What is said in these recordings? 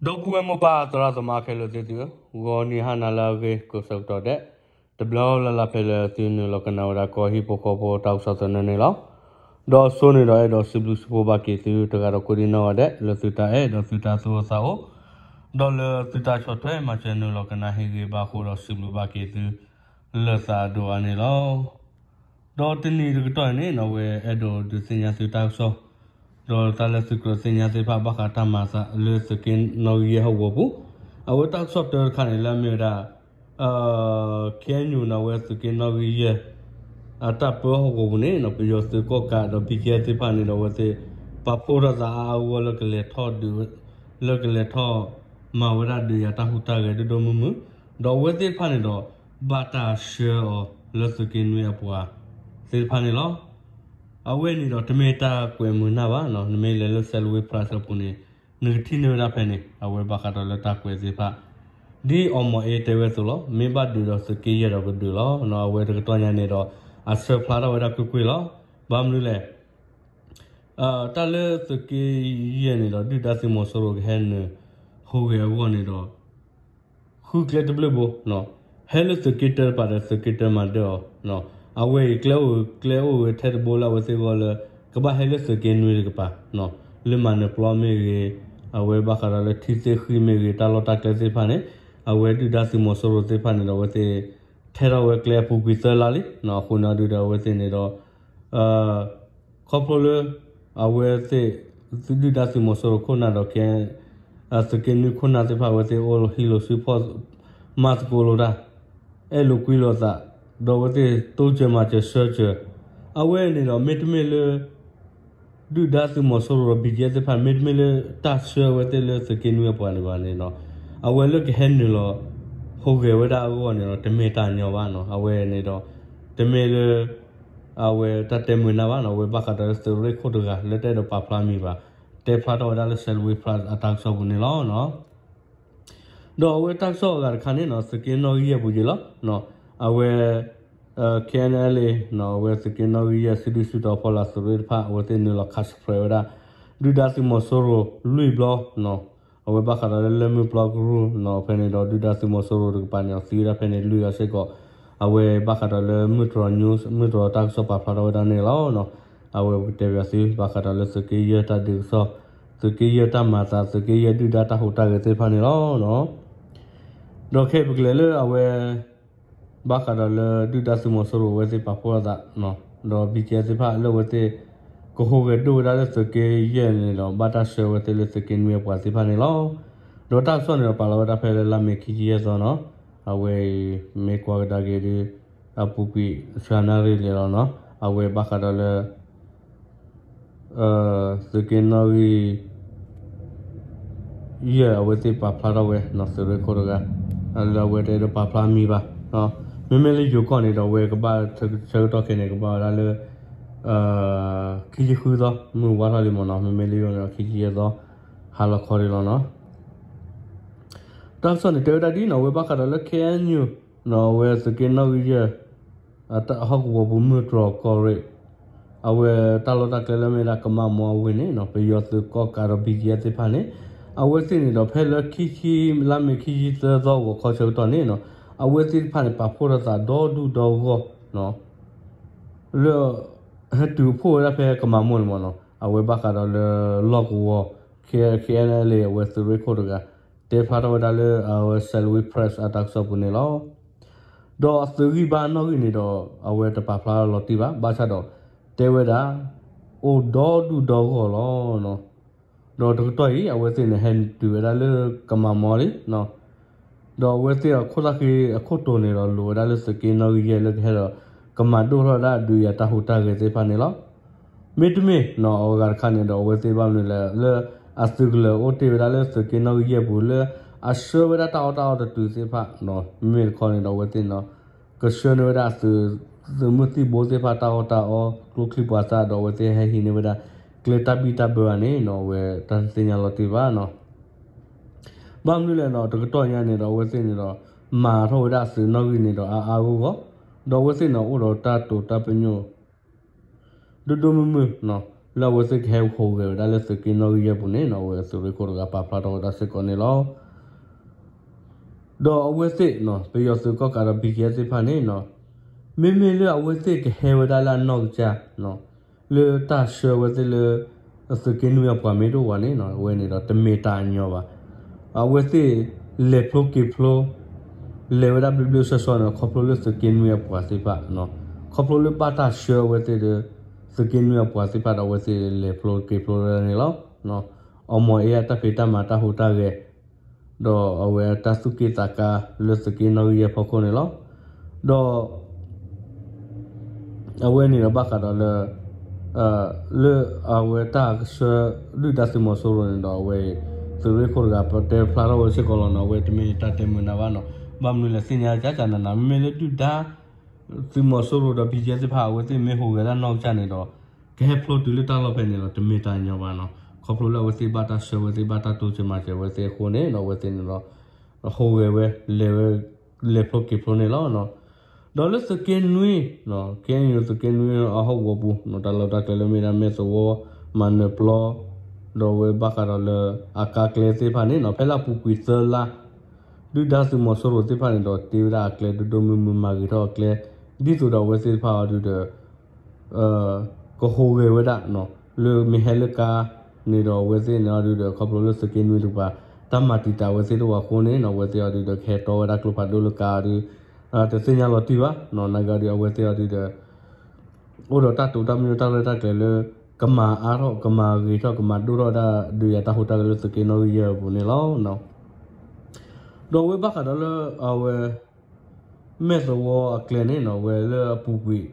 ဒီပုၢ်ဝဲၢ်မိၢ်ပၢ်သရၣ်သမါခဲလၢာ်သ့ၣ်သုဧၢ, ဂီၤနံၤဟါနၤလၢအဂ့ၤ ကိးဆၢကတီၢ်ဒဲး, တဘျီလၢ်လၢ်ဖဲလၢသုနုာ်လီၤကနၣ်ဝဲဒၣ်ကီၢ်ဟံၣ်ဖိဃီဖိတၢ်ကစီၣ်သနၢၣ်န့ၣ်လီၤ. ဒီးအဆိန့ၣ်ဒီးအဲၣ်ဒိးစံးဘျုးစံးဖှိၣ်ဘၣ်က့ၤသုတဂၤဒီးကိးဒံနီၢ်ဂၤဒဲး လၢသုတၢ်အဲၣ်ဒီးသုတၢ်သူၣ်အိၣ်သးအိၣ်, ဒီးလၢသုတၢ်ဆီၣ်ထွဲမၤစၢၤနုာ်လီၤကနၣ်ဟ့ၣ်ဂံၢ်ဘါအဃိဒီးစံးဘျုးဘၣ်က့ၤသု လၢသးအဒိၣ်အါန့ၣ်လီၤ. ဒီးတနံၤတကတီၢ်အံၤန့ၣ် အဝဲအဲၣ်ဒိးဒုးသ့ၣ်ညါသုတၢ်ကစီၣ်, ဒီးတၢ်လၢသုကြၢးသ့ၣ်ညါသ့ၣ်တဖၣ် ဘၣ်ဃးတၢ်မၤသးလၢသုးက့နီၣ်ဂံၢ်ယဲၢ်ဟီၣ်ကဝီၤပူၤ, အဝဲတၢ်ကစီၣ်တၢတခါန့ၣ် လၢအမ့ၢ်ဝဲဒၣ် ခဲအံၤန့ၣ် အဝဲသုးက့နီၣ်ဂံၢ်ယဲၢ် အတၢ်ပၢဟီၣ်ကဝီၤပူၤန့ၣ် ပယီၤသုးကီၣ်ကးဒီး ဘံကဲ သ့ၣ်တဖၣ်န့ၣ်ဒီး အဝဲသ့ၣ်ပာ်ဖှိၣ်ထီၣ်သးအါအါဂီၢ်ဂီၢ်လၢကလဲၤထီၣ်ဒုး, လၢကလဲၤထီၣ်မၤဝဲဒၣ်ဒုးယၤတၢ်ဟူးတၢ်ဂဲၤဒိၣ်ဒိၣ်မုၢ်မုၢ်, ဒီးအဝဲသ့ၣ်တဖၣ်န့ၣ်ဒီး ဘၣ်တၢ်ဆှၢအီၤလၢသုးက့နွံအပှၤသ့ၣ်တဖၣ်န့ၣ်လီၤ. အဝဲန့ၣ်ဒီးတမ့ၢ်တၢ်ကွဲးမုာ်နၢ်ဘၣ်, နမ့ၢ်လဲၤလၢ Salween Press အပူၤန့ၣ် နကထံၣ်န့ၢ်ဝဲဒၣ်ဖဲန့ၣ် အဝဲဘၣ်ဃးဒီးလၢတၢ်ကွဲးသ့ၣ်တဖၣ်, ဒ်အီၣ်မီၣ်အ့တဲဝဲအသိးလီၤ, မ့ၢ်ဘၣ်ဒုးဒီးသုးက့ယဲၢ်ဒီးကဒုးလီၤ. အဝဲတကတီၢ်ညါန့ၣ်ဒီး အဆၢဖျါထီၣ်ဝဲဒၣ်ကွ့ၢ်ကွ့ၢ်လီၤ. ဘၣ်မနုၤလဲၣ် တၢ်လၢသုးက့ယဲၢ်န့ၣ်ဒီး ဒုၣ်ဒါသုးမီၤစိရိၤကဟဲနုာ်ဟူးဂဲၤအဂီၢ်န့ၣ်ဒီး ဃုကျဲတဘျုးဘိ, ဟဲလၢသုးက့တၢတပၤဒီးသုးက့တၢမၤဒၢအီၤ, အဝဲအံၤ ကျဲအိၣ်ဂ့ၤထဲတဘိလၢအဝဲသ့ၣ်အဂီၢ်လၢ ကဘၣ်ဟဲလၢသုးက့နွံတကပၤ, လၢမၤနၢၤပျီမ့ၢ်ဂ့ၤ, အဝဲဘၣ်ဃးဒီးလၢထံသ့ၣ်ဃံမ့ၢ်ဂ့ၤ တၢ်လီၢ်တၢ်ကျဲသ့ၣ်တဖၣ်န့ၣ် အဝဲဒုၣ်ဒါသုးမီၤစိရိၤသ့ၣ်တဖၣ်န့ၣ်ဒီး အဝဲသ့ၣ် ထဲထီၣ်ဝဲကျဲအပူၤကွံာ်သၢလါလံ, အဃိန့ၣ်ဒုးဒီးအဝဲသ့ၣ်န့ၣ်ဒီး ခီဖျိလၢ အဝဲသ့ၣ် ဒုၣ်ဒါသုးမီၤစိရိၤခိၣ်နၢ်ဒီး သုးက့နွံခိၣ်နၢ်သ့ၣ်တဖၣ် အဝဲသ့ၣ်အိၣ်ဟံၣ်လိာ်စုဖီၣ် မၤသကိးလိာ်တၢ်, အဲၣ်လိာ်ကွံလိာ်အသး, ဒီးအဝဲသ့ၣ်တိစၢၤမၤစၢၤဆှၢစၢၤ, အဝဲန့ၣ်ဒီးမ့တမ့ၢ်လၢ ဒုၣ်ဒါသုးမီၤစိရိၤဒီး ဘံကဲ သ့ၣ်တဖၣ် မ့တမ့ၢ်လၢတၢ်ဆှၢအဝဲသ့ၣ်လၢသုးက့နွံအပှၤန့ၣ်ဘၣ်န့ၣ်ဒီး အဝဲလၢကဟဲနုာ်လီၤဟူးဂဲၤဝဲဒၣ်အဂီၢ်န့ၣ်ဒီး တမ့ၢ်တၢ်ညီဘၣ်နီၤ. အဝဲန့ၣ်ဒီး တမ့ၢ်လၢ အဝဲတၢ်တဲမုာ်နၢ်ဘၣ်နီၤ. အဝဲဘၣ်ဃးဒီးလၢသုးရ့ၣ်ခိၣ်တဂၤ လၢတအဲၣ်ဒိးပာ်ဖျါမံၤဘၣ် တဲဖျါထီၣ်ဝဲဒၣ်လၢ Salween Press အတၢ်ကစီၣ်ပူၤန့ၣ်လီၤ. ဒီးအဝဲတၢ်ကစီၣ်အဂၤတခါန့ၣ်နီၤ သုးက့နီၣ်ဂံၢ်ယဲၢ်ပူၤက့ၤလီၤ. အဝဲ KNLA နီၤ အဝဲသုးက့နီၣ်ဂံၢ်ယဲၢ် စုဒုၣ်စုတီၤဖီလာ်သုးရ့ၣ်တဖၣ် အဝဲသ့ၣ်နုာ်လီၤခးစဖြဲးဝဲဒၣ် ဒုၣ်ဒါသုးမီၤစိရိၤလွံၢ်ဘျီနီၤ. အဝဲဘၣ်ဃးဒီးလၢလၢၢ်မုၢ်ပျီကရူၢ်နီၤ ဖဲန့ၣ်ဒီး ဒုၣ်ဒါသုးမီၤစိရိၤတကပၤန့ၣ် သံဝဲဒၣ်ဖဲန့ၣ်လွံၢ်ဂၤစ့ၢ်ကီး. အဝဲဘၣ်ဃးဒီးလၢ မုၢ်တြီၤ news မုၢ်တြီၤတၢ်ကစီၣ်ပာ်ဖျါထီၣ်ဝဲဒၣ်န့ၣ်လီၤ. အဝဲပကတဲဘၣ်သု ဘၣ်ဃးဒီးလၢသုးက့ယဲၢ်တၢ်ဒုးကစီၣ်, သုးက့ယဲၢ်တၢ်မၤသး, သုးက့ယဲၢ်ဒုၣ်ဒါတၢ်ဟူးတၢ်ဂဲၤသ့ၣ်တဖၣ်န့ၣ်လီၤ. ဒီးခဲအံၤပကလဲၤလၢအဝဲ ဘၣ်ဃးဒီးလၢဒုၣ်ဒါသုးမီၤစိရိၤအဝဲသ့ၣ်ပာ်ဖှိၣ်ထီၣ်သး, ဒီး ဘံကဲ သ့ၣ်တဖၣ်လၢအဝဲသ့ၣ် ကဟူးဂဲၤဒိၣ်ဝဲဒၣ်လၢသုးက့ယဲၢ်န့ၣ်ဒီး ဘၣ်တၢ်ဆှၢဝဲသ့ၣ်လၢသုးက့နွံအပှၤသ့ၣ်တဖၣ်န့ၣ်လီၤ. ဒီးတၢ်ကစီၣ်န့ၣ်ဒီးပာ်လီၤဝဲဒၣ်ဖဲလၢလါမ့ၤခံဆံယဲၢ်သီနီၤ. အဝဲအံၤ မ့ၢ်ကွၢ်ကဒါက့ၤဒီး အပူၤကွံာ် ဆၢနၣ်ရံၣ်လံလီၤနီၤ. အဝဲဘၣ်ဃးဒီးလၢ သုးက့နီၣ်ဂံၢ်ယဲၢ် အဝဲသ့ၣ်ပာ်ဖျါထီၣ်ဝဲနီၤ သုးရ့ၣ်ခိၣ်တဂၤ လၢအဝဲတအဲၣ်ဒိးပာ်ဖျါမံၤဘၣ်. မ့မ့ၢ်လၢယိၤကီၢ်န့ၣ်ဒီး အဝဲကဘၣ်ဆၢကတီၢ်ခဲအံၤန့ၣ် ကဘၣ်ဝဲဒၣ်လၢ ခံဆံဃုသီ မုၢ်ဝါထီၣ်လံမ့ၢ်နီၤ. မ့မ့ၢ်လၢယိၤန့ၣ်ဒီး ခံဆံယဲၢ်သီ ဟါလီၤခီဒံးလီၤနီၤ. တၢ်ကစီၣ်န့ၣ်တဲဝဲဒၣ်ဒ်နီၤ အဝဲဘၣ်ဃးဒီးလၢ KNU နီၤ အဝဲသုးက့နီၣ်ဂံၢ်ယဲၢ် ဟီၣ်ကဝီၤပူၤ မုၢ်တြီၤကီၢ်ရ့ၣ် အဝဲတၢ်လီၢ်တၢ်ကျဲလၢမ့ၢ်ဒၣ်ကမၤမီအဝ့ၢ်န့ၣ်နီၤ ပယီၤသုးကီၣ်ကးဒီး ဘံကဲ သ့ၣ်တဖၣ်န့ၣ် အဝဲသ့ၣ်န့ၣ်ဒီး ဖဲလၢခံဆံ လါမ့ၤခံဆံသၢသီဂီၤခီဆၢကတီၢ်န့ၣ်နီၤ အဝဲသ့ၣ်တဖၣ်န့ၣ် ပာ်ဖှိၣ်ထီၣ်သးဒီဒူၣ်ဒီဂီၢ် လၢ ဟဲတုၤဖှိၣ်ဝဲဒၣ်ဖဲကမၤမိၢ်န့ၣ်မ့ၢ်နီၤ အဝဲဘၣ်ဃးဒီးလၢလီၢ်ကဝီၤ KNLA အဝဲသုးရ့ၣ်ခိၣ်တဂၤ တဲဖျါထီၣ်ဝဲဒၣ်လၢအဝဲ Salween Press အတၢ်ကစီၣ်ပူၤန့ၣ်လီၤ. ဒီးအသုးဂံၢ်ဘါနီၣ်ဂံၢ်န့ၣ်ဒီး အဝဲတပာ်ဖျါလီၤတံၢ်ဘၣ် ဘၣ်ဆၣ်ဒီး တဲဝဲဒၣ် အိၣ်ဒီဒူၣ်ဒီဂီၢ်လီၤ. ဒီးတကတီၢ်အံၤ အဝဲသ့ၣ်န့ၣ် ဟဲတုၤဝဲဒၣ်လၢကမၤမီလံ ဒီးအဝဲသ့ၣ်အခိၣ်သၣ်ဃံအခိၣ်တိၤန့ၣ်ဒီး လိၣ်ဝဲဒၣ်လၢသုးက့နီၣ်ဂံၢ်ယဲၢ်လၢကဟဲဒီး ကမၤဒိၣ်ထီၣ်ဝဲဒၣ်ဒုးယၤတၢ်ဟူးတၢ်ဂဲၤသ့ၣ်တဖၣ်န့ၣ်လီၤ. မ့တမ့ၢ်နီၤ အဂၤတခါန့ၣ်ဒီး အဝဲသ့ၣ်ဘၣ်မနုၤလဲၣ် လၢအသုးကလၢၤအိၣ်တ့ၢ်ဝဲဒၣ်လၢသုးက့နီၣ်ဂံၢ်ယဲၢ်ပူၤလၢ အဆှၢဝဲဒၣ်တၢ်အီၣ်တၢ်အီတတုၤသ့ၣ်တဖၣ် မ့မ့ၢ်တခီန့ၣ်ဒီး အဝဲသ့ၣ်န့ၣ် ကဆှၢန့ၢ်ဝဲဒၣ်အသုး သုးမုၢ်သံၣ်ဘိသ့ၣ်တဖၣ်တၢ်အီၣ်တၢ်အီ ကျိချံမျိာ်သၣ်ဒီး အဝဲသ့ၣ်ဟဲဟံးန့ၢ်ဝဲဒၣ် ကျဲတၢ်ဘံၣ်တၢ်ဘၢဧါန့ၣ်နီၤ အဝဲတၢ်တသ့ၣ်ညါလီၤတံၢ်ဘၣ်နီၤ. ဘၣ်မနုၤလဲၣ်နီၤ တကတီၢ်ညါန့ၣ်ဒီး အဝဲသ့ၣ်န့ၣ်ဒီး မၤထီၣ်ဝဲဒၣ်အသုးနီၣ်ဂံၢ်န့ၣ်ဒီး အါအါဂီၢ်ဂီၢ် ဒီးအဝဲသ့ၣ်န့ၣ် အိၣ်ဒီးတၢ်တိာ်တၢ်ပညိၣ် ဒိၣ်ဒိၣ်မုၢ်မုၢ်နီၤ လၢအဝဲသ့ၣ်ကဟဲဟူးဂဲၤဝဲဒၣ်လၢသုးက့နီၣ်ဂံၢ်ယဲၢ်ပူၤန့ၣ်နီၤ အဝဲသုးရ့ၣ်ခိၣ်တဂၤပာ်ဖျါထီၣ်ဝဲဒၣ်စ့ၢ်ကီးန့ၣ်လီၤ. ဒီးအဝဲသ့ၣ်နီၤ ပယီၤသုးကီၣ်ကးဒီး ဘံၣ်ကဲသ့ၣ်တဖၣ်န့ၣ်နီၤ မ့မ့ၢ်လၢအဝဲသ့ၣ်ကဟဲဝဲဒၣ်လၢအနီၢ်ကစၢ်နီၤ လၢတၢ်ဆှၢဝဲသ့ၣ်လၢ သုးက့နွံအပှၤမ့ၢ်တအိၣ်ဘၣ်န့ၣ်နီၤ အဝဲန့ၣ်ဒီးတမ့ၢ်တၢ်ညီဘၣ်. အဝဲသ့ၣ်လဲၤဖျိက့ၤဖျိ လဲၤဝဲဒၣ်ဘျ့ဘျ့ဆှီဆှီန့ၣ် ခီဖျိလၢသုးက့နွံအပှၤသ့ၣ်တဖၣ်နီၤ ခီဖျိလၢဘၣ်တၢ်ဆှၢအဝဲသ့ၣ်ဒီး သုးက့နွံအပှၤသ့ၣ်တဖၣ်ဒီး အဝဲသ့ၣ်လဲၤဖျိက့ၤဖျိဝဲဒၣ်န့ၣ်လီၤ. အီမီၤအ့အတၢ်ဖံးတၢ်မၤတၢ်ဟူးတၢ်ဂဲၤ ဒီးအဝဲတၢ်သူၣ်က့ၣ်သးကါလၢသုးက့နီၣ်ဂံၢ်ယဲၢ်ဖီခိၣ်န့ၣ်လီၤ. ဒီး အဝဲန့ၣ်ဒီးဘၣ်ဃးဒီးလၢ လၢအဝဲတၢ်ကဆှၢဒုၣ်ဒါသုးမီၤစိရိၤန့ၣ်ဒီး အဝဲ သုးရ့ၣ်ခိၣ်တဂၤ ပတဲဖျါထီၣ်ဝဲစ့ၢ်ကီးလီၤနီၤ အဝဲတမ့ၢ်တၢ်တဲမုာ်နၤဘၣ်နီၤ ဘၣ်မနုၤလဲၣ်သ့ၣ်ညါကကနၤနၤ မ့မ့ၢ်လၢဒုၣ်ဒါ သုးမီၤစိရိၤဒီး ဘံၣ်ကဲသ့ၣ်တဖၣ် အဝဲသ့ၣ်မ့ၢ်ဟူးဂဲၤဒၣ်နီၢ်ကစၢ်န့ၣ်ဒီး ကဟဲဖျိတုၤလၢတၢ်လီၢ်ဖဲန့ၣ်ဒီး တမ့ၢ်တၢ်ညီဘၣ်နီၤ ခီဖျိလၢအဝဲသ့ၣ်ဘၣ်တၢ်ဆှၢဝဲသ့ၣ် ဘၣ်တၢ်တိစၢၤမၤစၢၤဝဲသ့ၣ်အဃိန့ၣ်ဒီး အဝဲသ့ၣ်န့ၣ်ဒီး ဟူးဂဲၤဝဲ လဲၤဝဲ လဲၤဖျိက့ၤဖျိန့ၣ်လီၤ. ဒီးလၢသုးက့နွံ ခဲအံၤန့ၣ် သုးက့နွံအဟီၣ်ကဝီၤပူၤ တၢ်လီၢ်တၢ်ကျဲလၢမ့ၢ်ဒၣ်မဲၢ်သဝီ မၤနၢၤပျီ ဒီးအဝဲဘၣ်ဃးဒီးလၢ အကါကျဲသ့ၣ်တဖၣ်န့ၣ်နီၤ ဖဲလၢအပူၤကွံာ်သၢလါ ဒုၣ်ဒါသုးမီၤစိရိၤသ့ၣ်တဖၣ်န့ၣ်ဒီး တ့ဝဲဒၣ်အကျဲဒိၣ်ဒိၣ်မုၢ်မုၢ် မၤဂ့ၤထီၣ်အကျဲ ဒ်သိးဒီးအဝဲသ့ၣ်တဖၣ်အီၤဒုဒီး ကဟူးဂဲၤဝဲဒၣ် လၢမ့ၢ်ဟဲလၢကါန့ၣ်ဒီး အဝဲသ့ၣ်န့ၣ်အီၤဒုဒီး ခီဖျိလၢသုးက့နွံတကပၤ တၢ်မၤတံာ်တာ်ဝဲသ့ၣ်တအိၣ်အဃိန့ၣ်နီၤ အဝဲသ့ၣ်အီၤဒုဒီး ကဟဲတီဝဲဒၣ်ကျိဖးဒိၣ်လၢကါအီၤဒု တသ့ၣ်ညါလီၤတံၢ်ဘၣ်နီၤ နာ်က့အီၤဒု အဝဲသ့ၣ်အီၤဒုဒီး အိၣ်ဒီးတၢ်တိာ်တၢ်ပညိၣ်တၢ်ရဲၣ်တၢ်ကျဲၤလၢ ကမၤအါထီၣ် ကမၤဂ့ၤထီၣ် ကမၤဒိၣ်ထီၣ်ဝဲဒၣ် ဒုးယၤတၢ်ဟူးတၢ်ဂဲၤလၢသုးက့နီၣ်ဂံၢ်ယဲၢ်အပူၤန့ၣ်လီၤ. ဒီးအဝဲဘၣ်ဃးဒီးလၢ အဝဲ မဲၢ်သဝီအကျဲန့ၣ်နီၤ အဝဲလၢအပူၤကွံာ်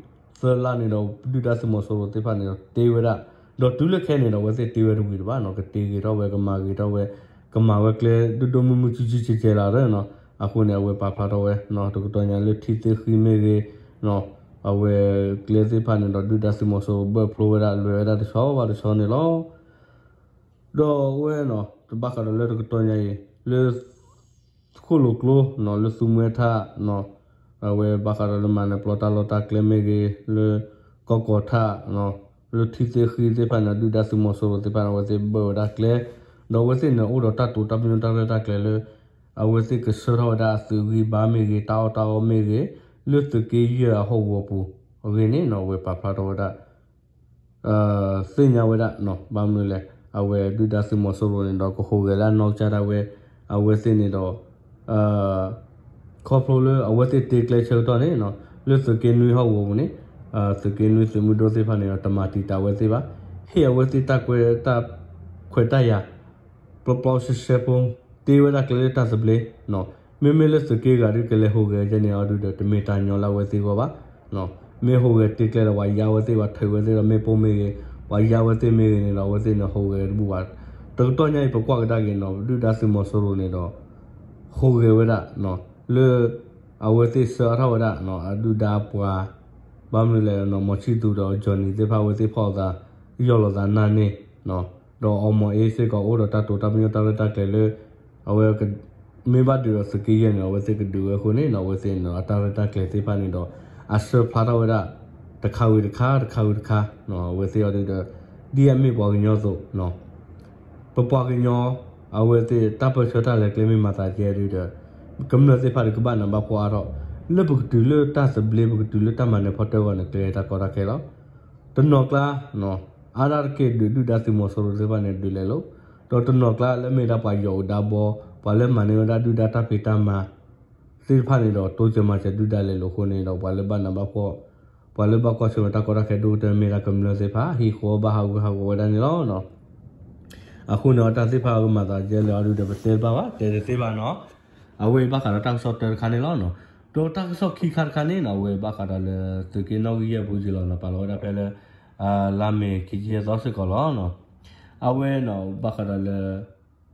သၢလါန့ၣ်ဒီး ဒုၣ်ဒါသုးမီၤစိရိၤသ့ၣ်တဖၣ်န့ၣ်ဒီး တ့ဝဲဒၣ် ဒီးတုၤလၢခဲအံၤန့ၣ်ဒီး အဝဲသ့ၣ်တ့ဝဲတဝံၤတဘၣ်နီၤ ကတ့ဂ့ၤထီၣ်ဝဲ ကမၤဂ့ၤထီၣ်ဝဲ ကမၤဝဲကျဲဒိၣ်ဒိၣ်မုၢ်မုၢ် စုစုကဲကဲလီၤနီၤ အဃိန့ၣ် အဝဲပာ်ဖျါထီၣ်ဝဲ တကတီၢ်ညါလၢထံသ့ၣ်ဃံမ့ၢ်ဂ့ၤ အဝဲကျဲသ့ၣ်တဖၣ်န့ၣ်ဒီး ဒုၣ်ဒါသုးမီၤစိရိၤဘၢၣ်ဖျိဝဲဒၣ် လဲၤဝဲဒၣ်တဆီဘၣ်တဆီန့ၣ်လီၤ. ဒီးအဝဲနီၤ တဘၣ်ဃးဒီးလၢတကတီၢ်ညါအံၤ လၢ ဃိၣ်လိာ်ကျိနီၤ လၢသူမွဲထၣ်နီၤ အဝဲဘၣ်ဃးဒီးလၢမၤနၢၤပျီတၢ်လီၢ်တၢ်ကျဲမ့ၢ်ဂ့ၤ လၢကီၢ်ကီၢ်ထၣ်နီၤ လၢထံသ့ၣ်ဃံသ့ၣ်တဖၣ်န့ၣ် ဒုၣ်ဒါသုးမီၤစိရိၤသ့ၣ်တဖၣ်န့ၣ် အဝဲသ့ၣ်ဘၢၣ်ဝဲဒၣ်ကျဲ ဒီးအဝဲသ့ၣ်န့ၣ် အိၣ်ဒီးတၢ်တိာ်တၢ်ပညိၣ်တၢ်ရဲၣ်တၢ်ကျဲၤလၢ အဝဲသ့ၣ်ကဆှၢထီၣ်ဝဲဒၣ်အသုးဂံၢ်ဘါမ့ၢ်ဂ့ၤ တၢ်အီၣ်တၢ်အီမ့ၢ်ဂ့ၤ လၢသုးက့ယဲၢ်အဟီၣ်ကဝီၤပူၤအဂ့ၢ်န့ၣ်နီၤ အဝဲပာ်ဖျါထီၣ်ဝဲဒၣ် သ့ၣ်ညါဝဲဒၣ်နီၤ ဘၣ်မနုၤလဲၣ် အဝဲဒုၣ်ဒါသုးမီၤစိရိၤန့ၣ်ဒီး ကဟူးဂဲၤလၢအနီၢ်ကစၢ်ဒၣ်ဝဲ အဝဲသ့ၣ်န့ၣ်ဒီး ခီဖျိလၢအဝဲသ့ၣ်တ့ကျဲဆၢကတီၢ်န့ၣ်နီၤ လၢသုးက့နွံဟီၣ်ကဝီၤပူၤန့ၣ် သုးက့နွံသုးမုၢ်ဒိၣ်သ့ၣ်တဖၣ်န့ၣ်ဒီး တမၤတံာ်တာ်ဝဲသ့ၣ်ဘၣ် ဟ့ၣ်အဝဲသ့ၣ်တၢ်ကွဲ တၢ်ခွဲးတၢ်ယာ် ပျီပျီဆှဲဆှဲဖိ တ့ဝဲဒၣ်ကျဲလၢတၢ်သဘျ့နီၤ မ့မ့ၢ်လၢသုးက့ဂၤဒုးကလဲၤဟူးဂဲၤကဲန့ၣ်အီၤဒုဒီး တမ့ၢ်တၢ်ညီလၢအဝဲသ့ၣ်အဂီၢ်ဘၣ် မ့ၢ်ဟူးဂဲၤတ့ကျဲဒီး ပှၤယါဝဲသ့ၣ် ပှၤထုးဝဲသ့ၣ်ဒီး မ့ၣ်ပိၢ်မ့ၢ်ဂ့ၤ ပှၤယါဝဲသ့ၣ်မ့ၢ်ဂ့ၤန့ၣ်ဒီး အဝဲသ့ၣ်န့ၣ်ဟူးဂဲၤတဘူၣ်ဘၣ် တကတီၢ်ညါအံၤ ပကွၢ်ကဒါက့ၤနီၤ ဒုၣ်ဒါသုးမီၤစိရိၤန့ၣ်ဒီး ဟူးဂဲၤဝဲဒၣ် လၢ အဝဲသ့ၣ်ဆှၢအါထီၣ်ဝဲဒၣ် အဒုၣ်ဒါပှၤ ဘၣ်မနုၤလဲၣ် မီၤဆံၣ်သူဒီး Johnny သ့ၣ်တဖၣ် အဝဲသ့ၣ်ဖီၣ်အသး ယီၢ်လီၤသးနၢ်န့ၣ် ဒီးအီမီၤအ့စ့ၢ်ကီး အိၣ်ဒီးတၢ်တိာ်တၢ်ပညိၣ်တၢ်ရဲၣ်တၢ်ကျဲၤလၢ အဝဲ မ့ၢ်ဘၣ်ဒုးဒီးသုးက့ယဲၢ်န့ၣ် အဝဲသ့ၣ်ကဒုးဝဲအဃိန့ၣ် အဝဲသ့ၣ်န့ၣ်ဒီးအတၢ်ရဲၣ်တၢ်ကျဲၤသ့ၣ်တဖၣ်န့ၣ်ဒီး အဆှၢဖျါထီၣ်ဝဲဒၣ် တခါဝံၤတခါ တခါဝံၤတခါ အဝဲသ့ၣ်အီၤဒုဒီး ဒ်အမ့ၢ်ပှၤကညီအသိး ပပှၤကညီ အဝဲသ့ၣ်တၢ်ပၢၢ်ဆၢတၢ်လဲၤကျဲမ့ၢ်မၤသးကဲဒုဒီး ကမျၢၢ်သ့ၣ်တဖၣ်ဒီးကဘၣ်နးဘၣ်ဖှီၣ်အါထီၣ် လၢပကတုၤလၢတၢ်သဘျ့ ပကတုၤလၢတၢ်မၤနၢၤဖီတၢၢ်အဂီၢ်န့ၣ် ကျဲတၢ်ကီတၢ်ခဲလီၤ. တနီၤကျါ အါဒၣ်တက့ၢ်ဒုးဒုၣ်ဒါသုးမီၤစိရိၤသ့ၣ်တဖၣ်န့ၣ် ဒုးလဲၤလိာ် ဒီးတနီၤကျါလၢမ့ၢ်ဒၣ်ပှၤယီၢ်အိၣ်ဒါဘီ ပှၤလၢမၤန့ၢ်ဝဲဒၣ်ဒုၣ်ဒါတၢ်ဖံးတၢ်မၤ သ့ၣ်တဖၣ်န့ၣ်ဒီး တိစၢၤမၤစၢၤဒုၣ်ဒါလဲၤလိာ်အဃိန့ၣ်ဒီး ပှၤလၢဘၣ်နးဘၣ်ဖှီၣ် ပှၤလၢဘၣ်ကွၢ်ဆၢၣ်မဲာ်တၢ်ကီတၢ်ခဲဒိၣ်ကတၢၢ်မ့ၢ်ဒၣ်ကမျၢၢ်သ့ၣ်တဖၣ် ဟံၣ်ဃီဘၣ်ဟးဂူာ်ဟးဂီၤဝဲဒၣ်န့ၣ်လီၤ. အဃိန့ၣ် တၢ်သ့ၣ်တဖၣ်အဂ့ၢ်မၤသးဒ်လဲၣ်အီၤဒုဒီး ပတဲတဘၣ်ဘၣ် တဲတသ့ဘၣ်နီၤ. အဝဲအံၤဘၣ်ဃးဒီးတၢ်ကစီၣ်တၢတခါန့ၣ်လီၤ. ဒီးတၢ်ကစီၣ်ခံခါတခါန့ၣ်နီၤ အဝဲဘၣ်ဃးဒီးလၢသုးက့နီၣ်ဂံၢ်ယဲၢ်ပူၤက့ၤလီၤနီၤ ပာ်လီၤဝဲဒၣ်ဖဲလၢ လါမ့ၤခံဆံသီစ့ၢ်ကီးလီၤ. အဝဲနီၤ ဘၣ်ဃးဒီးလၢ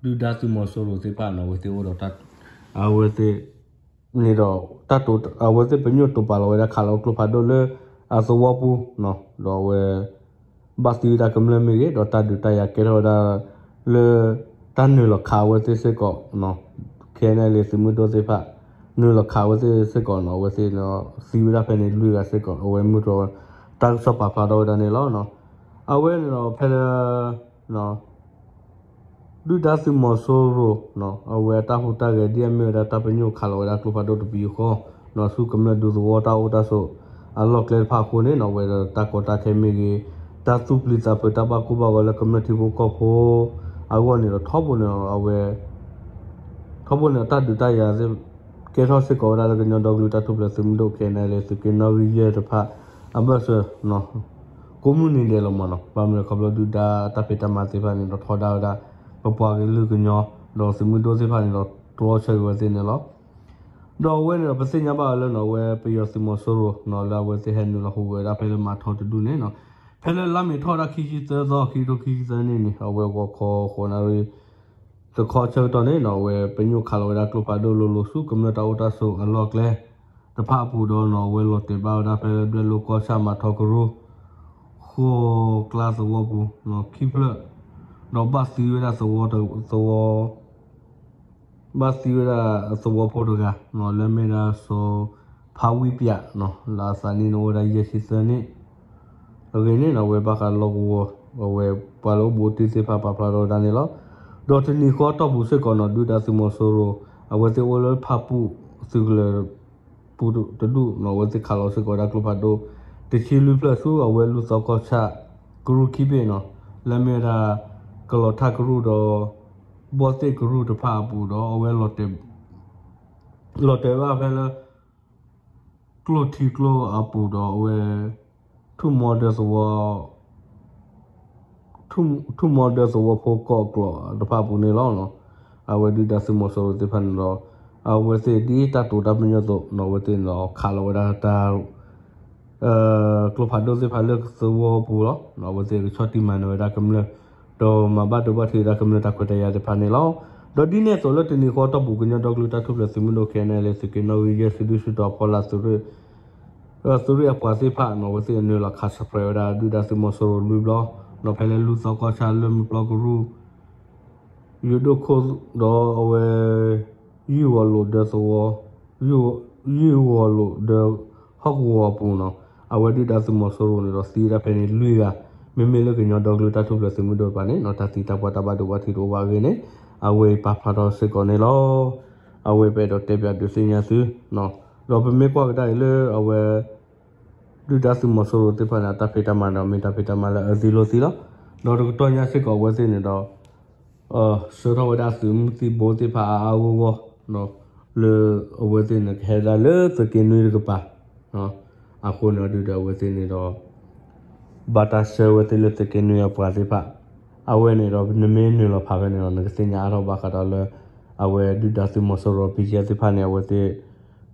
ဒုၣ်ဒါသုးမီၤစိရိၤသ့ၣ်တဖၣ်နီၤ အဝဲသ့ၣ်အိၣ်ဒီး အဝဲသ့ၣ် န့ၣ်ဒီး တၢ်တိာ် အဝဲသ့ၣ်ပညိၣ်တိာ်ပာ်လီၤဝဲဒၣ်ခးလီၤကျိဖးဒိၣ်လၢ အသဝီပူၤ ဒီးအဝဲ ဘၣ်သံဝဲဒၣ်ကမျၢၢ်မ့ၢ်ဂ့ၤ ဒီးတၢ်ဒုးတၢ်ယၤကဲထီၣ်ဝဲဒၣ် လၢ တၢ်နုာ်လီၤခးအဝဲသ့ၣ်စ့ၢ်ကီး ခဲန့ၣ်လံ သုးမုၢ်ဒိၣ်သ့ၣ်တဖၣ် နုာ်လီၤခးအဝဲသ့ၣ်စ့ၢ်ကီးနီၤ အဝဲသ့ၣ်သံဝဲဒၣ်ဖဲန့ၣ်လွံၢ်ဂၤစ့ၢ်ကီး အဝဲမုၢ်တြီၤ တၢ်ကစီၣ်ပာ်ဖျါထီၣ်ဝဲဒၣ်န့ၣ်လီၤ. အဝဲန့ၣ်ဒီးဖဲလၢ ဒုၣ်ဒါသုးမီၤစိရိၤ အဝဲအတၢ်ဟူးတၢ်ဂဲၤဒ်အမ့ၢ်ဝဲဒၣ်တၢ်ပညိၣ်ခးလီၤဝဲဒၣ်ကျိဖးဒိၣ်တပယူာ်ဃီ ဆူကမျၢၢ်ဒူသဝီတၢ်အိၣ်တၢ်ဆိးအလီၢ်ကျဲတဖၣ်အဃိန့ၣ် အဝဲဒီးတၢ်ကီတၢ်ခဲမ့ၢ်ဂ့ၤ တၢ်သူၣ်ပျံၤသးဖုးတၢ်ဘၣ်ကိၢ်ဘၣ်ဂီၤလၢကမျၢၢ်ထံဖိကီၢ်ဖိအဂီၢ်န့ၣ်ဒီးထီဘိန့ၣ် အဝဲ ထီဘိန့ၣ် တၢ်ဒုးတၢ်ယၤ ကဲထီၣ်စ့ၢ်ကီးဝဲဒၣ်လၢကညီဒီကလုာ်တၢ်ထူၣ်ဖျဲးသုးမုၢ်ဒိၣ် ခဲအံၤန့ၣ်လၢသုးက့နီၣ်ဂံၢ်ယဲၢ်တဖၣ် အဘၢၣ်စၢၤ ကိးမုၢ်နံၤဒဲးလီၤမးနီၤ ဘၣ်မနုၤလဲၣ်ခီဖျိဒုၣ်ဒါတၢ်ဖံးတၢ်မၤသ့ၣ်တဖၣ်န့ၣ်ဒီးထီဒါဝဲဒၣ် ပပှၤကလုာ်ကညီ ဒီးသုးမုၢ်ဒိၣ်သ့ၣ်တဖၣ်န့ၣ်ဒီးတြီဆၢက့ၤဝဲသ့ၣ်န့ၣ်လီၤ. ဒီးအဝဲန့ၣ်ဒီးပသ့ၣ်ညါဘၣ်အီၤလၢနီၤ အဝဲပယီၤသုးမီၤစိရိၤနီၤ လၢအဝဲသ့ၣ်ဟဲနုာ်လီၤဟူးဂဲၤဝဲဒၣ်ဖဲလၢမၤထီတဒူၣ်န့ၣ်နီၤ ဖဲလၢလါမ့ၤထီၣ်ဝဲဒၣ်ခံဆံသၢသီ ခံကထိခံဆံသၢနံၣ်န့ၣ် အဝဲဂီၤခီဃိးနၣ်ရံၣ် တခီဆၢကတီၢ်န့ၣ်နီၤ အဝဲပညိၣ်ခးလီၤဝဲဒၣ်ကျိဖးဒိၣ်လိၤလိၤဆူကမျၢၢ်တၢ်အိၣ်တၢ်ဆိးအလီၢ်ကျဲ တဖၣ်အပူၤဒီးနီၤ အဝဲလီၤတဲာ်ဘၣ်ဝဲဒၣ်ဖဲလၢဘျဲၣ်လိကီၢ်ဆၣ်မၤထီကရူၢ် ဃိးကျါသဝီပူၤ ခံဖျၢၣ် ဒီးဘၣ်သံဝဲဒၣ်သဝီ သဝီ ဘၣ်သံဝဲဒၣ်သဝီဖိတဂၤ လၢမ့ၢ်ဒၣ်စီၤဖါဝံပၠး လၢအသးနံၣ်န့ၣ်အိၣ်ဝဲဒၣ်ယဲၢ်ဆံသၢနံၣ် အဂ့ၢ်န့ၣ်နီၤ အဝဲဘၣ်ဃးလီၢ်ကဝီၤ အဝဲပှၤလၢအိၣ်ဘူးတံၢ်သ့ၣ်တဖၣ်ပာ်ဖျါထီၣ်ဝဲဒၣ်န့ၣ်လီၤ. ဒီးတနံၤဃီတီၢ်ပူၤစ့ၢ်ကီးနီၤ ဒုၣ်ဒါသုးမီၤစိရိၤ အဝဲသ့ၣ်အိၣ်လၢဖၣ်ပူၣ်သုးကလၢၤ ပူၤတဒူၣ်နီၤ အဝဲသ့ၣ်ခးလီၤစ့ၢ်ကီးဝဲဒၣ်ကျိဖးဒိၣ် တဆံလွံၢ်ဖျၢၣ်ဆူအဝဲလူၢ်သီကီၢ်ဆၣ် ကရူၢ်ခံဘ့ၣ်နီၤ လၢမ့ၢ်ဝဲဒၣ် ကလီၤထၣ်ကရူၢ်ဒီး ဘီၣ်သ့ၣ်ကရူၢ်တဖၣ်အပူၤဒီး အဝဲ လီၤတဲာ်ဘၣ်ဖဲလၢ ကျိၣ်ထံကျိအပူၤဒီးအဝဲ ထူၣ်မီဒၢသဝီ ထူၣ်မီဒၢသဝီဖိကီၢ်ကျိးတဖၣ်အပူၤန့ၣ်လီၤ. အဝဲဒုၣ်ဒါသုးမီၤစိရိၤသ့ၣ်တဖၣ်န့ၣ်ဒီး အဝဲသ့ၣ်ဒ်တၢ်တိာ်တၢ်ပညိၣ်အသိး အဝဲသ့ၣ်န့ၣ်ဒီးခးလီၤဝဲဒၣ်တၢ် ကျိဖးဒိၣ်သ့ၣ်တဖၣ်လၢသဝီပူၤလီၤ. အဝဲသ့ၣ်ကဆီၣ်တံၢ်မၤနၢၤဝဲဒၣ်ကမျၢၢ် ဒီးမၤဘၣ်ဒိဘၣ်ထံးဝဲဒၣ်ကမျၢၢ်တၢ်ခွဲးတၢ်ယာ်သ့ၣ်တဖၣ်န့ၣ်လီၤ. ဒီးဒ်န့ၣ်အသိးလၢတနံၤဃီတီၢ်ပူၤ ကညီဒီကလုာ်တၢ်ထူၣ်ဖျဲးသုးမုၢ်ဒိၣ် ခဲအံၤန့ၣ် လၢသုးက့နီၣ်ဂံၢ်ယဲၢ် စုဒုၣ်စုတီၤဖီလာ် သုးရ့ၣ်အပှၤသ့ၣ်တဖၣ်နီၤ အဝဲသ့ၣ်နုာ်လီၤခး suppress ဝဲဒၣ်ဒုၣ်ဒါသုးမီၤစိရိၤလွံၢ်ဘျီနီၤ ဖဲလၢလူၢ်သီကီၢ်ဆၣ်လၢမုၢ်ပျီကရူၢ် ယိၤဒိၣ်ခိၣ်ဒီးအဝဲ ယုၢ်ဂီၤလိာ်ဒၢသဝီ ယုၢ်ဂီၤလိာ်ဒၢဟီၣ်ကဝီၤအပူၤနီၤ အဝဲဒုၣ်ဒါသုးမီၤစိရိၤန့ၣ်ဒီးသံဝဲဒၣ်ဖဲန့ၣ်လွံၢ်ဂၤ မ့မ့ၢ်လၢကညီဒီကလုာ်တၢ်ထူၣ်ဖျဲးသုးမုၢ်ဒိၣ်တဖၣ်န့ၣ်နီၤ တၢ်သံတၢ်ပှၢ်တၢ်ဘၣ်ဒိဘၣ်ထံးတအိၣ်ဘၣ်အဂ့ၢ်န့ၣ် အဝဲပာ်ဖျါထီၣ်စ့ၢ်ကီးန့ၣ်လီၤ. အဝဲပအဲၣ်ဒိးတဲပၠးဒုးသ့ၣ်ညါသု ဒီးပမ့ၢ်ကွၢ်ကဒါအံၤလၢအဝဲ ဒုၣ်ဒါသုးမီၤစိရိၤသ့ၣ်တဖၣ်န့ၣ် အတၢ်ဖံးတၢ်မၤဒီးမ့ၢ်တၢ်ဖံးတၢ်မၤလၢအအၢသံလိာ်သံလီၤ. ဒီးတကတီၢ်ညါစ့ၢ်ကီးအဝဲသ့ၣ်န့ၣ်ဒီး ဆှၢထီၣ်ဝဲဒၣ်သုးမုၢ်သံၣ်ဘိသ့ၣ်တဖၣ်အါအါဂီၢ်ဂီၢ် လၢအဝဲသ့ၣ်န့ၣ်ကဟဲဒၣ်လၢသုးက့နွံတကပၤ အဃိန့ၣ်ဒုးဒီးအဝဲသ့ၣ်န့ၣ်ဒီး ဘၣ်တၢ်ဆှၢဝဲသ့ၣ်လၢသုးက့နွံအပှၤသ့ၣ်တဖၣ် အဝဲန့ၣ်ဒီးနမ့ၢ်နုာ်လီၤဖးဖဲန့ၣ်ဒီး နကသ့ၣ်ညါအါထီၣ်ဘၣ်ဃးဒီးလၢ အဝဲဒုၣ်ဒါသုးမီၤစိရိၤ ဘံယဲၢ်သ့ၣ်တဖၣ်န့ၣ် အဝဲသ့ၣ်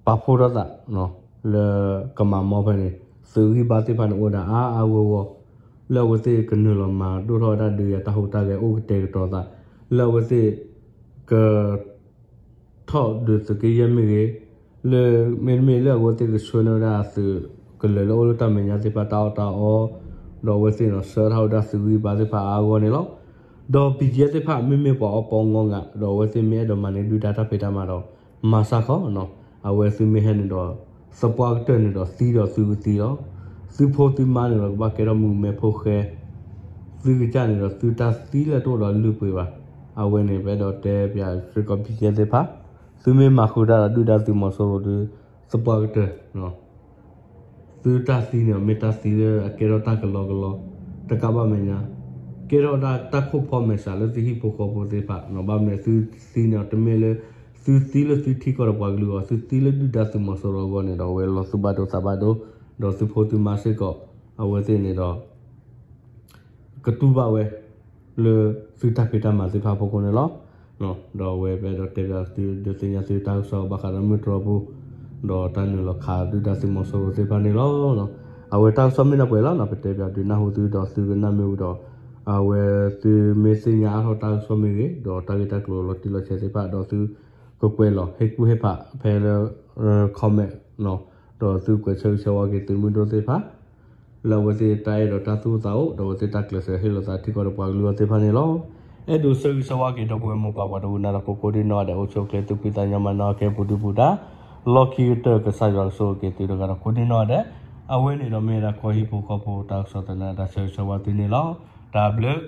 ပာ်ဖှိၣ်ထီၣ်သး လၢကမၤမီဖဲန့ၣ် သုးဂံၢ်ဘါသ့ၣ်တဖၣ်န့ၣ်အိၣ်ဝဲဒၣ်အါအါဂီၢ်ဂီၢ် လၢအဝဲသ့ၣ်ကနုာ်လီၤမၤဒိၣ်ထီၣ်ဝဲဒၣ်ဒုးယၤတၢ်ဟူးတၢ်ဂဲၤအိၣ်ကတဲာ်ကတီၤသး လၢအဝဲသ့ၣ် က ထီၣ်ဒုးသုးက့ယဲၢ်မ့ၢ်ဂ့ၤ, လၢမ့တမ့ၢ်လၢအဝဲသ့ၣ်ကဆှၢန့ၢ်ဝဲဒၣ်သုးကလၢၤလၢအိၣ်လၢတၢ်မဲာ်ညါသ့ၣ်တဖၣ်တၢ်အီၣ်တၢ်အီ, ဒီးအဝဲသ့ၣ်န့ၣ်ဆှၢထီၣ်ဝဲဒၣ်သုးဂံၢ်ဘါသ့ၣ်တဖၣ်အါအါဂီၢ်ဂီၢ်န့ၣ်လီၤ. ဒီး ဘံယဲၢ်သ့ၣ်တဖၣ် မ့မ့ၢ်ပှၤအီပီငီငၤ ဒီးအဝဲသ့ၣ်မ့ၢ်အဲၣ်ဒိးမၤန့ၢ်ဒုၣ်ဒါတၢ်ဖံးတၢ်မၤဒီး မၤစၢ်ခီ, အဝဲသုမ့ၢ်ဟဲန့ၣ်ဒီး သပှၢ်ကတၢၢ်န့ၣ်ဒီးသံဒီးသုကသံလီၤ. သုဖိသုမါန့ၣ်ဒီးကဘၣ်ကဲထီၣ်မုၣ်ကမဲဖိဃဲ, သုကစၢ်န့ၣ်ဒီးသုတၢ်သံလၢတအိၣ်ဒီးလုၢ်ပှ့ၤဘၣ်. အဝဲန့ၣ် ပအဲၣ်ဒိးတဲပၠးစ့ၢ်ကီး ဘံယဲၢ်သ့ၣ်တဖၣ်, သုမ့ၢ်မၤဃုာ်တၢ်ဒီးဒုၣ်ဒါသုးမီၤစိရိၤဒီး သပှၢ်ကတၢၢ် သုတၢ်သံန့ၣ် မ့ၢ်တၢ်သံလၢအကဲထီၣ်တၢ်ကလီကလီ, တကးဘၣ်မဲာ်ညါ, ကဲထီၣ်ဒၣ်တၢ်ခိၣ်ဖီမဲာ်စးလၢသုဟံၣ်ဖိဃီဖိသ့ၣ်တဖၣ်, ဘၣ်မနုၤသုသံန့ၣ် တမ့ၢ်လၢ သုသံလၢသုထံကီၢ်ဒီးပှၤကလုာ်အဂီၢ်, သုသံလၢဒုၣ်ဒါသုးမီၤစိရိၤအဂီၢ်န့ၣ်ဒီး အဝဲလီၤသူၣ်ဘၣ်ဒိသးဘၣ်ဒိ, ဒီးသုဖိသုမါစ့ၢ်ကီး အဝဲသ့ၣ်န့ၣ်ဒီး ကတူၢ်ဘၣ်ဝဲ လၢသုတၢ်ဖံးတၢ်မၤသ့ၣ်တဖၣ်အဖီခိၣ်န့ၣ်လီၤ. ဒီးအဝဲပအဲၣ်ဒိးတဲပၠးသု ဒုးသ့ၣ်ညါသုတၢ်ကစီၣ်ဘၣ်ဃးဒီးမုၢ်တြီၤပူၤ, ဒီးတၢ်နုာ်လီၤခးဒုၣ်ဒါသုးမီၤစိရိၤသ့ၣ်တဖၣ်န့ၣ်လီၤ. အဝဲတၢ်ကစီၣ်မ့ၢ်ဒၣ်ပှဲၤလီၤ, ပတဲပၠးဒုးနၢ်ဟူသုဒီးသုကနၣ်မ့ၢ်ဝံၤဒီး အဝဲသုမ့ၢ်သ့ၣ်ညါအါထီၣ်တၢ်ကစီၣ်မ့ၢ်ဂ့ၤ, ဒီးတၢ်ဂ့ၢ်တၢ်ကျိၤလီၤတံၢ်လီၤဆဲးသ့ၣ်တဖၣ် ဒီးသုကကွဲးလီၤဟ့ၣ်ကူၣ်ဟ့ၣ်ဖးဖဲလၢ comment ဒီးသုကွဲးဆၢဂ့ၤဆၢဝါက့ၤသုးမုၢ်ဒိၣ်သ့ၣ်တဖၣ် လၢအဝဲသ့ၣ်တၢ်အဲၣ်ဒိးတၢ်သူၣ်အိၣ်သးအိၣ် ဒီးအဝဲသ့ၣ်တၢ်ကျဲးစၢးဟ့ၣ်လီၤသးထံကီၢ်ဒီးပှၤကလုာ်အီၤသ့ၣ်တဖၣ်န့ၣ်လီၤ. အဲၣ်ဒိးဆၢဂ့ၤဆၢဝါက့ၤဒီပုၢ်ဝဲၢ်မိၢ်ပၢ်ပှၤတဝူးနၤဒီးကိးကိးဒံနီၢ်ဂၤဒဲး အိၣ်ဆူၣ်အိၣ်ချ့သူၣ်ဖှံသးညီမၤနၢၤအီၤခဲအံၤပူၤဒုပူၤဒါ, လီၢ်ခံကတၢၢ်ကစၢ်ယွၤကဆိၣ်ဂ့ၤက့ၤသုတဂၤဒီးကိးဒံနီၢ်ဂၤဒဲး, အဝဲန့ၣ်ဒီးမ့ၢ်ဝဲဒၣ်ကီၢ်ဟံၣ်ဖိဃီဖိတၢ်ကစီၣ်သန့ တၢ်ဆၢဂ့ၤဆၢဝါသုန့ၣ်လီၤ. တၢ်ဘျုး